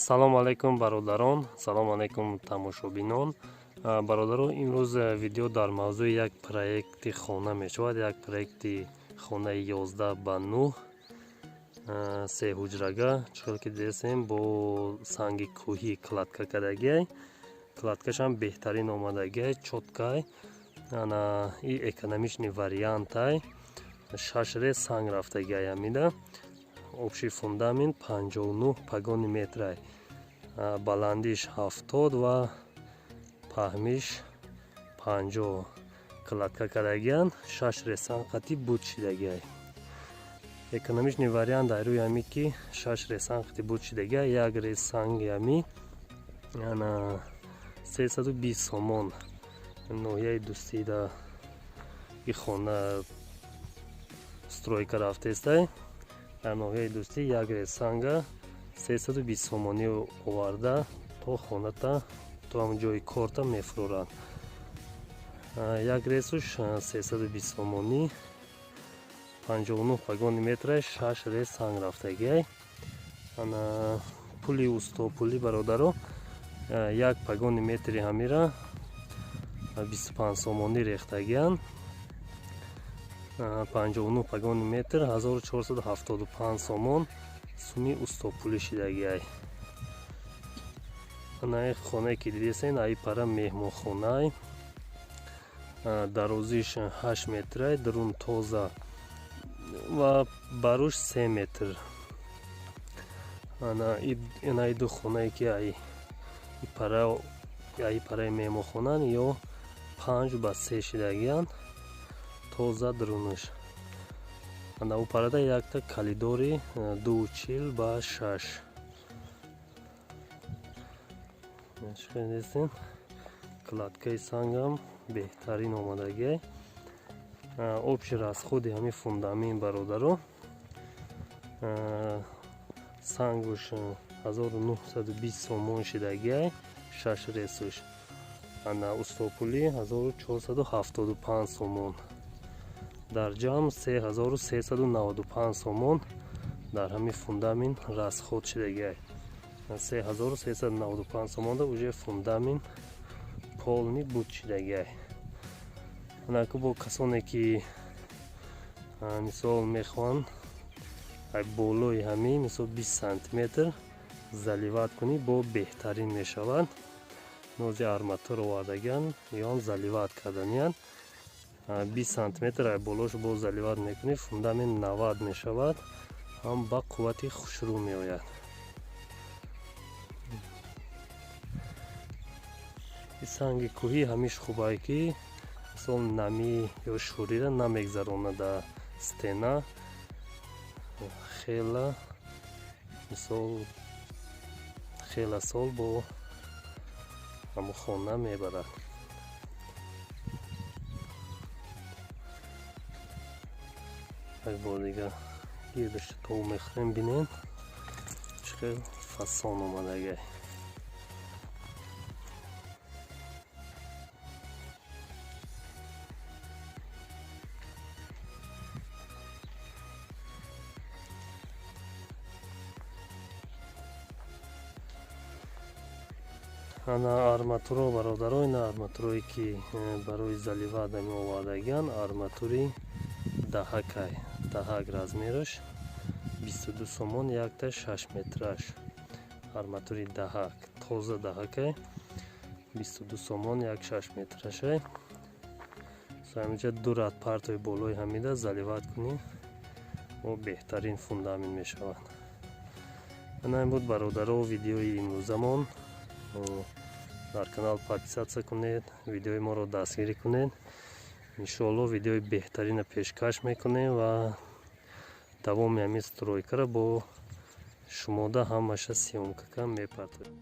Салом алайкум, бародарон, салом алайкум, тамошобинон. Бародарон, имрӯз видео дар мавзӯи як проекти хона мешавад, як проекти хонаи 11 ба 9, се ҳуҷрага. Чӣ ки дидесем, бо санги кӯҳӣ кладка кардагиай, кладкашам беҳтарин омадагиай, чёткай. Ана и экономичный вариантай, шаш рез санг рафтагиай. Ҳамида общий фундамент 59 погони метрай, баландиш 70 ва паҳмиш 50. Кладка кардагиян, шаш рез санг қати буд шидагиай. Экономичный вариант дар рӯи ҳами ки шаш рез санг қати буд шидагиай. Як рез санги ҳами ана 320 сомон. Ноҳияи Дӯстида и хона стройка рафтестай. Дар ноҳияи Дӯстӣ як рез санга 320 сомонӣ оварда, то хоната, то ҳамн ҷои корта мефуроранд. Як резуш 320 сомонӣ, 59 погони метра, шаш рез санг рафтагиай. Ана пули устопулӣ, бародаро, як погони метри ҳамира 25 сомонӣ рехтагиянд. 59 погони метр 1475 сомон суми устопулӣ шидагиай. Ана хонае ки дидесен, аи пара меҳмонхонай, дарозиш 8 метрай, дарун тоза ва баруш 3 метр. Анаи ду хонае ки аи параи меҳмонхонан ё 5 ба 3 шидагиянд, тоза дарунаш. Ана ӯ парада якта калидори 2,40 ба 6 дестем. Кладкаи сангам беҳтарин омадагиай. Общий расходи ҳамин фундамент, бародаро, сангуш 1920 сомон шидагиай, шаш ресуш. Ана устопулӣ 1475 сомон, дар ҷамъ 3395 сомон дар ҳамин фундамент расход шидагиай. 3395 сомонда уже фундамент полный буд шидагиай. Анаку бо касоне ки мисол мехоҳанд болои ҳамин мисол 20 сантиметр заливать кунӣ, бо беҳтарин мешавад. Нози арматур овардагиан, ёам заливать карданиянд. 20 сантиметр ай болош боз заливать мекунӣ, фундамент 90 мешавад, ҳам ба қуввати хушрӯ меояд. Санги кӯҳӣ ҳамиш хубае ки мисол намӣ ё шӯрира намегзаронад дар стена. Хела мисол хела сол бо ҳамун хона мебарад. Як бор дига гирдашта тов мехӯрем, бинем чӣ хел фасон омадагай. Ана арматуро, бародаро, ина арматурое ки барои заливать ами овардагиян, арматури даҳакай, даҳак размераш 22 сомон якта 6 метраш. Арматури даҳак, тоза даҳакай, 22 сомон як 6 метрашай. Ҳаминҷа ду рад партои болои ҳамида заливать кунӣ, бо беҳтарин фундамент мешавад. Ана ин буд, бародаро, видеои имрӯзамон. Дар канал подписаться кунед, видеои моро дастгирӣ кунед. Иншоалло, видеои беҳтарина пешкаш мекунем ва давоми ҳамин стройкаро бо шумода ҳамаша съёмка мепартоем.